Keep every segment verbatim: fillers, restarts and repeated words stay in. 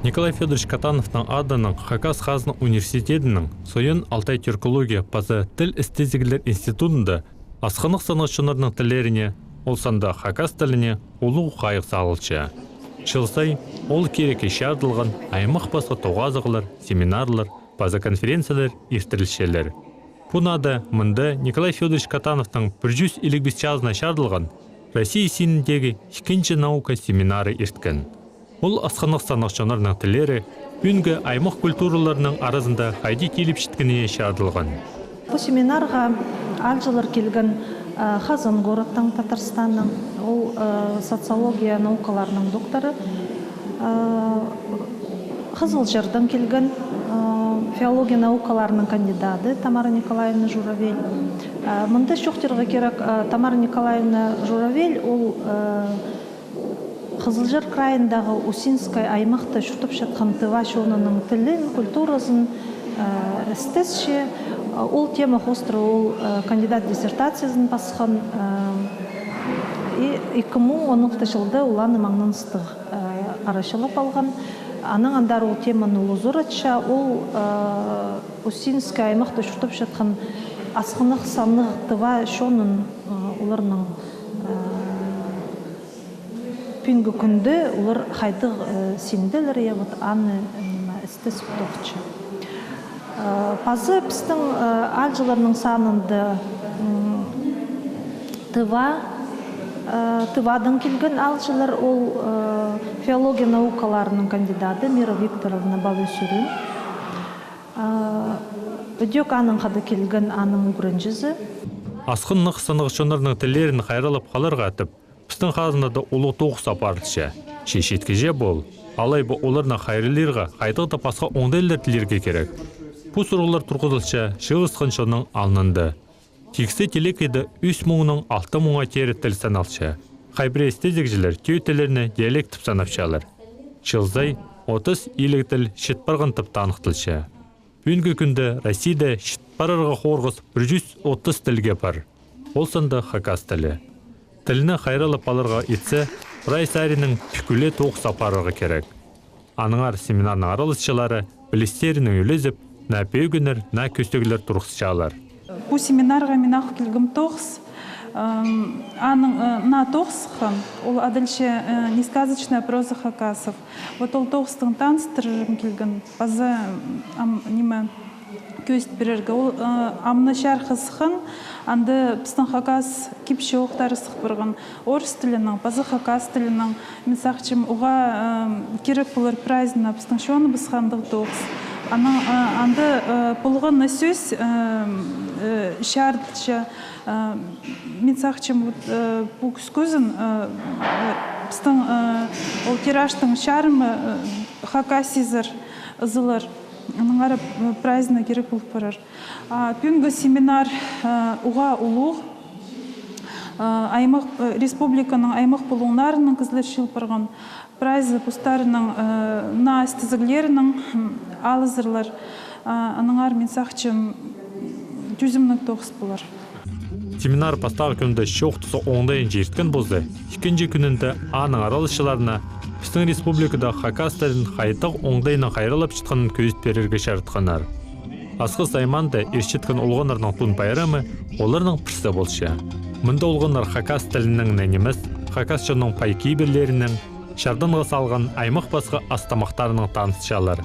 Николай Фёдорович Катановтың адынаң Хакас хазна университедінің Союн Алтай тюркология паза тіл істезіглер институтында асхынах санағ чоннарның тіллеріне, ол санда хакас тіліне улуғ хайығ салылча. Чыл сай ол кирекке чарыдылған аймах пасха тоғазығлар, семинарлар паза конференциялар иртірілчелер. Пу наада мында Николай Фёдорович Катановтың пір чӱс илиг пис чазына чарыдылған Россия синіндегі ікінҷі наука семинары ирткен. Ол асхынах санағ чоннарның тіллері пӱӱнгі аймах культураларының аразында хайди тиліп читкеніне чарыдылған. Пу семинарға аалҷылар килген, а, Хазан городтаң, Татарстаннаң, ол, а, социология наукаларының докторы, а, Хызылчардаң килген, а, филология наукаларының кандидаты Тамара Николаевна Журавель. А, мында чоохтирға кирек, а, Тамара Николаевна Журавель, ол, а, Хызылчар крайындағы Усинскай аймахта чуртапчатхан тыва чонының тілін, культуразын, э, істесче. Ол тема хоостыра ол, э, кандидат диссертациязын пасхан, э, и ікі муң он алты чылда ол аны маңнаныстығ, э, арачылап алған. Анаң андар ол теманы улузуратча, ол, э, Усинскай аймахта чуртапчатхан асхынах саннығ тыва чонын, э, оларның, э, пӱӱнгі кӱнде олар хайдағ, э, синделер, я, вот аны, э, ниме, істес тоғынча. Э, паза пістің, э, аалҷыларның санында, м, тыва, э, Тывадаң килген аалҷылар, ол, э, филология наукаларының кандидаты Мира Викторовна Баласюрин. Э, ідӧк анаң хада килген аның ӱгренҷізі. Асхынах саннығ чоннарның тіллерін хайраллап халарға тіп, пістің хазнада улуғ тоғыс апарылча. Че читкіҷе пол, алай ба оларны хайраллирға хайдағ-да пасха оңдайлар тілирге кирек. Пу сурығлар турғызылча чыылысхан чонның алнында. Тиксі телекейде ӱс муңнаң алты муңға теере тіл саналча. Хай пірее істезігҷілер тӧӧ тіллерні диалект тіп санапчалар. Чыл сай отыс илиг тіл чіт парған тіп таныхталча. Пӱӱнгі кӱнде Россияда чіт парарға хорғыс пір чӱс отыс тілге пар. Ол санда хакас тілі. Тілні хайраллап аларға итсе, прай саринаң пӱкӱле тоғыс апарарға кирек. Аннаңар семинарның араласчылары пілістерінең ӱлезіп, наа пӧгіннер, наа кӧстеглер турғысчалар. Пу семинарға мин ах килгем тоғыс, ам, аның, э, наа тоғыс сыххан, ол адалча, э, «Несказочная проза хакасов». Вот ол тоғыстаң таныстырарым килген, паза, ам, ниме, кӧзіт пирерге. Ол, э, ам на чарыхха сыххан, анда пістің хакас кип-чоохтары сых парған. Орыс тілінең, паза хакас тілінең. Мин сағынчам, уғаа, э, кирек полар прайзына пістің чоныбысха андағ тоғыс. Анаң, э, анда, э, полған на сӧс, э, э, чарыдылча, э, мин сағынчам, вот, э, пу кӱскӱзін, э, э, пістің, э, ол тиражтың чарымы, э, хакасизер ызылар. Аннаңар, э, прайзына кирек пол парар. А пӱӱнгі семинар, э, уғаа улуғ. Э, аймах, э, республиканың аймах пулуңнарынаң кізілер чыыл парған. Прайзы постарының, э, наа істезіглерінең, м, алызарлар. А, аннаңар мин сағынчам, тӱзімніг тоғыс полар. Семинар пастағы кӱнде чоохтазығ оңдайынҷа ирткен полза, ікінҷі кӱнінде аның араласчыларына пістің республикада хакас тілін хайдағ оңдайнаң хайраллап чатханын кӧзіт пирерге чарытханнар. Асхыс аймаанда иртчеткен олғаннарның тун пайрамы оларның пірсі полча. Мында олғаннар хакас тілінең не нимес, хакас чонның пай кибірлерінең, чарданға салған аймах пасха ас-тамахтарынаң танысчалар.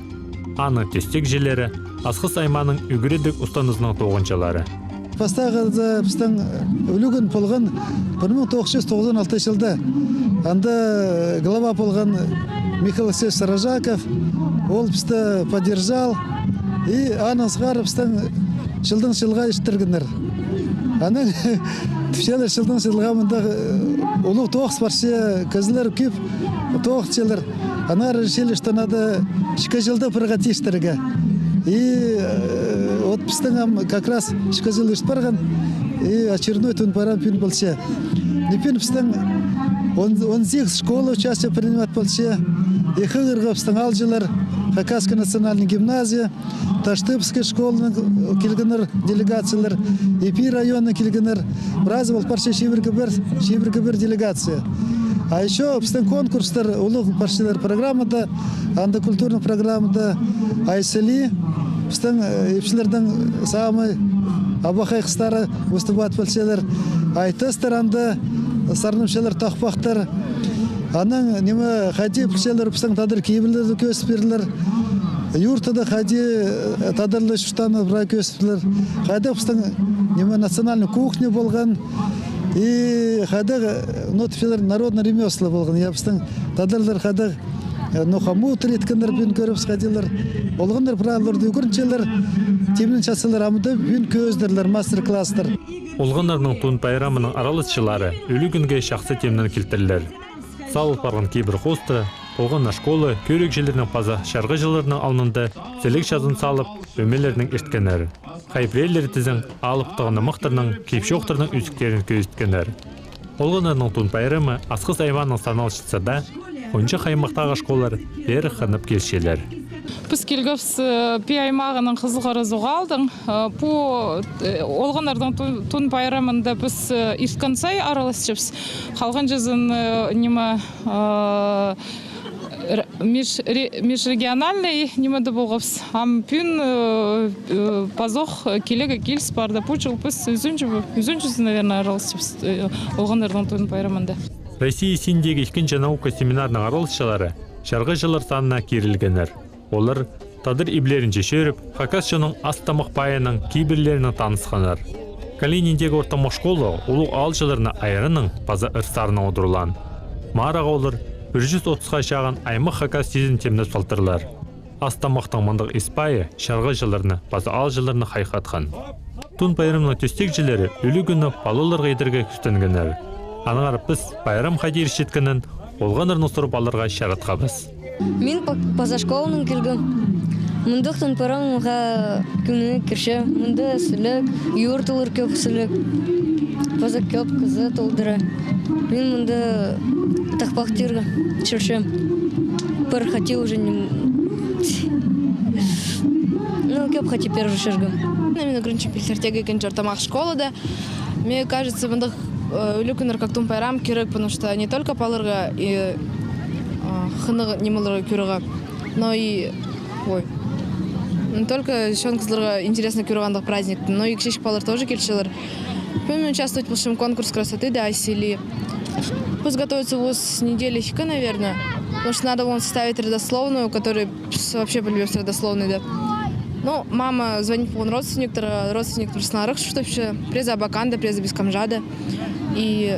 Аның тӧстегҷілері — Асхыс аймааның ӱгредіг устанызының тоғынҷылары. Пастағыда пістің ӱлӱкӱн полған пір муң тоғыс чӱс тоғызон алты чылда. Анда глава полған Михаил Алексеевич Саржаков, ол пісті поддержал. И анаң сығара пістің чылдаң чылға иртіргеннер. Анаң тіпчелер, чылдаң чылға мында, э, улуғ тоғыс парча, кізілер кӧп тоғынчалар. Аннаңар решили, что надо ікі чылда пір хати иртірерге. И, э, вот пістің ам как раз ікі чыл ирт парған, и очередной тун пайрам пӱӱн полча. И пӱӱн пістің он, он сигіс школа участие принимать полча. И хығырға пістің аалҷылар, Хакасская национальная гимназия, Таштыбская школаның килгеннер делегациялар, Ипи районнаң килгеннер, прайзы пол парча чибіргі пір, чибіргі пір делегация. А ещё пістің конкурстар улуғ парчалар программада, анда культурный программада «Ай сілии». Пістің, э, ипчілернің самый абахай хыстары выступать полчалар. Ай тастар анда сарнапчалар, тахпахтар. Анаң ниме хайди пілчелер, пістің тадар кибірлерді кӧзіт пирерлер. Юртада хайди, э, тадарлар чуртаанын прай кӧзіт пирерлер. Хайда пістің ниме национальный кухня полған. И хайда, э, ну, тіпчелер народный ремесла полған. Я, пістің тадарлар хайда, э, ну, хомут иткеннер пӱӱн кӧрібіс хайдағлар. Олғаннар прай оларны ӱгренчелер, тимненчелер, амды пӱӱн кӧзідерлер, мастер-класстар. Олғаннарның тун пайрамының араласчылары ӱлӱкӱнге чахсы тимнен килтірлер. Салыл парған кибір хоостыра, олғаннар школа кӧрігҷілерінің паза чарғыҷыларның алнында сіліг чазын салып, ӧмелернең ирткеннер. Хай пірелері тізең алыптығ нымахтарның, кип-чоохтарның ӱзіктерін кӧзіткеннер. Олғаннарның тун пайрамы Асхыс аймағының саналчатса даа, Хунчах аймахтағы школалар пеер хынып килчелер. Піс килгебіс, э, Пии аймағының Хызыл Харас оғалдаң. Э, пу, э, олғаннарның тун, тун пайрамында піс, э, ирткен сай араласчабыс. Халғанҷызын, э, ниме, э, р-, меж-, ре-, межрегиональный нимеде полғабыс. Ам пӱӱн, э, э, пазох, э, килерге киліс парды. Пу чыл піс ӱзінҷі, ӱзінҷізін, наверное, араласчабыс, э, олғаннарның тун пайрамында. Россия синіндегі ікінҷі наука семинарының араласчылары чарғыҷылар санына кирілгеннер. Олар тадар иблерінҷе чӧріп, хакас чонның ас-тамах пайының кибірлерінең танысханнар. Калининіндегі ортымах школа улуғ аалҷыларны айраннаң паза ыр-сарыннаң удурлаан. Марығға олар пір чӱс отысха чағын аймах хакас чизін тимнеп салтырлар. Ас-тамахтың мындағ ис пайы чарғыҷыларны паза аалҷыларны хайхатхан. Тун пайрамның тӧстегҷілері ӱлӱкӱнні палаларға идерге кӱстенгеннер. Аннаңар піс пайрам хайди ирчеткенін олғаннарнаң сурып аларға чаратхабыс. Мин па-, паза школанаң килгем. Мындағ тун пайрамға кӧңніме кірче. Мында сіліг, юрталар кӧп сіліг. Паза кӧп кізі толдыра. Мин мында тахпах тирге чӧрчем. Пір хати уже не м-, ну, кӧп хати пеер уже чӧргем. Мин ӱгренчем Пилтіртегі ікінҷі ортымах школада. Мне кажется, мындағ, э, ӱлӱкӱннер, как тун пайрам, кирек, потому что не только палаларға и, э, хынығ нимелерге кӧрерге, но и, ой, не только чон-кізілерге интересно кӧрерге андағ праздникті, но и кічіҷек палалар тоже килчелер. Пӱӱн участвовать полчам конкурс красоты, да, «Ай сілии». Пусть готовится вус неделя ікі, наверное, потому что надо было составить родословную, которая Піс вообще пілбеебіс родословныйды. Ну, мама звонить полған родственниктер, родственниктер пістің арах чуртапча, пірезі Абаканда, пірезі Бескомжада. И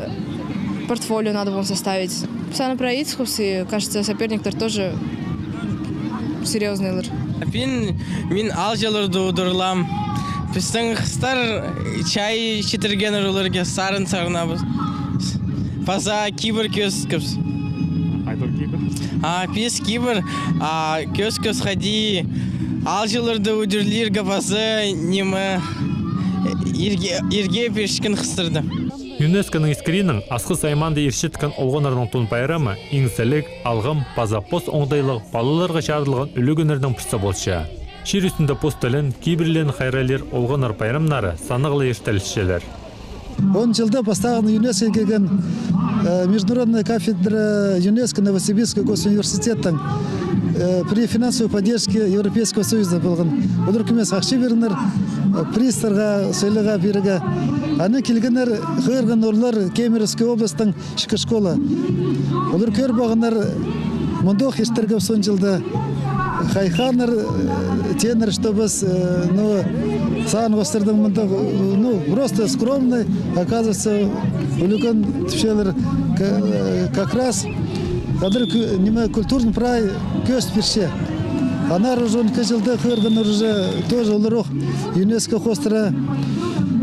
портфолио надо было составить. Піс аны прай идібіскебіс, и, кажется, соперниктер тоже серьёзнныйлар. Пӱӱн мин аалҷыларны удурлаам. Пістің хыстар чай читіргеннер, оларға сарын сарнаабыс. Паза кибір кӧзіткебіс. Хайдағ кибір? А, піс кибір, а, кӧзіткебіс хайди аалҷыларны удурлирға паза ниме, ирге, ирге пирчеткен хыстарны. ЮНЕСКО-ның искірінең Асхыс аймаанда ирчеткен олғаннарның тун пайрамы иң сіліг, алғым паза пос оңдайлығ палаларға чарыдылған ӱлӱкӱннернің пірсі полча. Чир ӱстӱнде пос тілін, кибірлерін хайраллир олғаннар пайрамнары санағлы иртірілчелер. Он чылда пастағын ЮНЕСКО килген, э, международная кафедра ЮНЕСКО Новосибирский госуниверситеттің, э, при финансовой поддержке Европейского Союза полған. Олар кӧмес ахча пиргеннер, э, призтарға, сыйлығға пирерге. Аны килгеннер хығырған ооллар Кемеровская областьтың Чикі школа. Олар кӧр парғаннар, мындох иртіргебіс он чылда. Хайханнар, э, тееннер, что піс, э, ну, саан хостырдың мындох, э, ну, просто скромный, оказывается, ӱлӱкӱн тіпчелер, к-, э, как раз тадар кӱ-, ниме, культурный прай кӧзіт пирче. Аннаңар уже он ікі чылда хығырғаннар уже тоже олар ох ЮНЕСКО хостыра,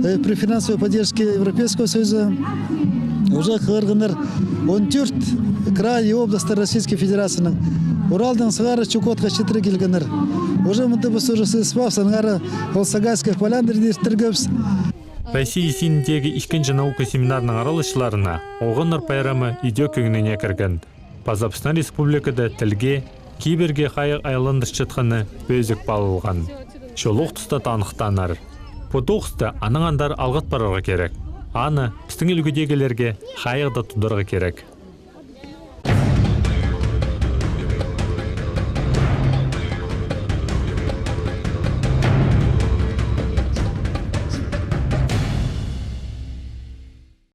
э, при финансовой поддержке Европейского Союза уже хығырғаннар он тӧрт край и области Российской Федерацияның. Уралдаң сығара Чукотка читіре килгеннер. Уже мында піс уже сыыспаабыс, аннаңар ол Сагайская Поляна иртіргебіс. Россия синіндегі ікінҷі наука семинарының араласчыларына олғаннар пайрамы идӧк кӧңніне кірген. Паза пістің республикада тілге, кибірге хайығ айландырчатханы пӧзік палылған. Чолох туста таныхтааннар. Пу тоғысты анаң андар алғат парарға кирек. Аны пістің ӱлгӱдегілерге хайығ даа тударға кирек.